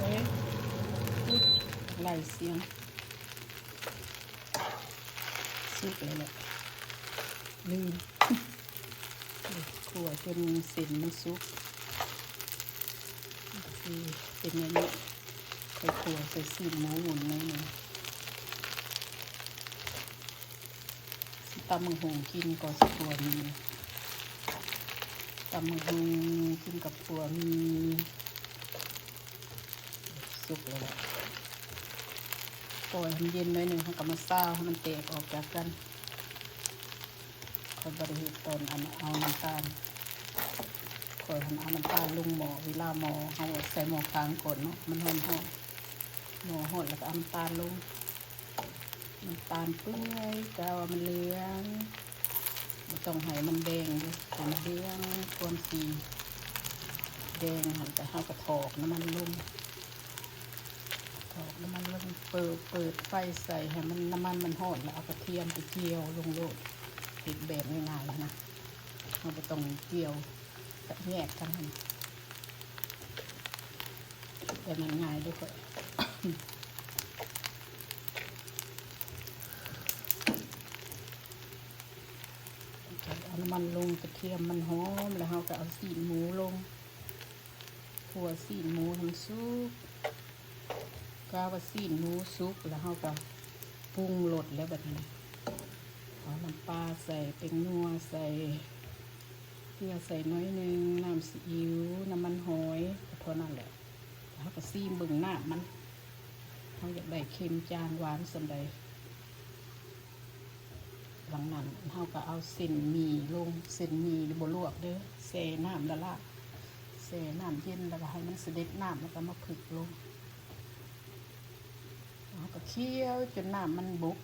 ເອີຍ ອຸ້ຍ ໄລ່ສຽງ ສຸກແລ້ວແຫຼະ ລືມ ຂົ້ວຈົນເສັ້ນມັນສຸກ ຊິເປັນແນວນີ້ ຄ່ອຍຂົ້ວໃສ່ຊີ້ນໝູຫມຸນໜ້ອຍໜຶ່ງ ຊິຕຳບັກຫຸ່ງກິນກໍຊິຂົ້ວໝີ່ ຕຳບັກຫຸ່ງກິນກັບຂົ້ວໝີ່ ສຸກແລ້ວແຫຼະ ປ່ອຍໃຫ້ມັນເຢັນໜ້ອຍໜຶ່ງ ເຮົາກໍມາຊາວໃຫ້ມັນແຕກອອກຈາກກັນ ຂ້ອຍບໍ່ໄດ້ເຮັດຕອນອັນເອົານ້ຳຕານ ຂ້ອຍຫັ້ນເອົານ້ຳຕານລົງໝໍ້ ເວລາໝໍ້ ເຮົາໃສ່ໝໍ້ຄາງກ່ອນເນາະ ມັນຮ້ອນໆ ໝໍ້ຮ້ອນແລ້ວກໍເອົານ້ຳຕານລົງ ນ້ຳຕານເປື່ອຍ ກະວ່າມັນເຫຼືອງ ບໍ່ຕ້ອງໃຫ້ມັນແດງເດີ້ ໃຫ້ມັນເຫຼືອງ ຄວາມສີແດງຫັ້ນ ກະເຮົາກະຖອກນ້ຳມັນລົງ ຖອກນ້ຳມັນລົງ ເປີດ ເປີດໄຟໃສ່ ໃຫ້ມັນ ນ້ຳມັນມັນຮ້ອນ ແລ້ວເອົາກະທຽມໄປກ່ຽວລົງໂລດ ເຮັດແບບງ່າຍໆນະ ເຮົາບໍ່ຕ້ອງກ່ຽວ ແຍກກັນຫັ້ນ ແຕ່ມັນງ່າຍເດ້ຂ້ອຍ ເອົານ້ຳມັນລົງ ກະທຽມມັນຫອມ ແລ້ວເຮົາກໍເອົາຊີ້ນໝູລົງ ຂົ້ວຊີ້ນໝູໃຫ້ມັນສຸກ ກະວ່າຊີ້ນໝູສຸກ ແລ້ວເຮົາກໍປຸງລົດແລ້ວບັດນີ້ນະ ເອົານ້ຳປາໃສ່ ແປ້ງນົວໃສ່ ເກືອໃສ່ໜ້ອຍໜຶ່ງ ນ້ຳຊີອິ້ວ ນ້ຳມັນຫອຍ ກໍເທົ່ານັ້ນແຫຼະ ເຮົາກໍຊີມເບິ່ງນ້ຳມັນ ເຮົາຢາກໄດ້ເຄັມ ຈາງ ຫວານສ່ຳໃດ ຫຼັງນັ້ນເຮົາກໍເອົາເສັ້ນໝີ່ລົງ ເສັ້ນໝີ່ບໍ່ລວກເດີ້ ແຊ່ນ້ຳລະລາຍ ແຊ່ນ້ຳເຢັນ ແລ້ວກໍໃຫ້ມັນສະເດັດນ້ຳ ແລ້ວກໍມາຜຶກລົງ ເຮົາກໍຂ້ຽວຈົນນ້ຳມັນບົກ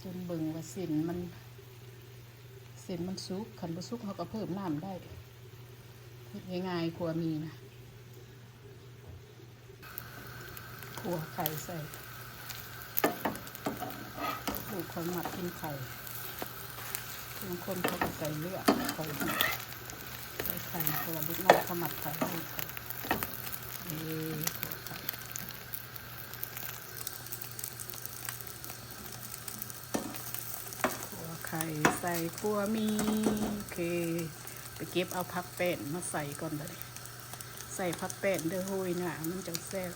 ຈົນເບິ່ງວ່າເສັ້ນມັນ ເສັ້ນມັນສຸກ ຄັນບໍ່ສຸກເຮົາກໍເພີ່ມນ້ຳໄດ້ ເຮັດງ່າຍໆ ຂົ້ວໝີ່ນະ ຂົ້ວໄຂ່ໃສ່ ລູກຂ້ອຍມັກກິນໄຂ່ ບາງຄົນເຂົາກໍໃສ່ເລືອດ ຂ້ອຍໃສ່ໄຂ່ ເພາະວ່າເດັກນ້ອຍເຂົາມັກໄຂ່ ລູກຂ້ອຍ ເອີ ຂົ້ວໄຂ່ ຂົ້ວໄຂ່ໃສ່ຂົ້ວໝີ່ ໂອເຄ ໄປເກັບເອົາຜັກແປ້ນມາໃສ່ກ່ອນບັດນີ້ ໃສ່ຜັກແປ້ນເດີ້ ໂຮຍໜ້າມັນຈັ່ງແຊບ.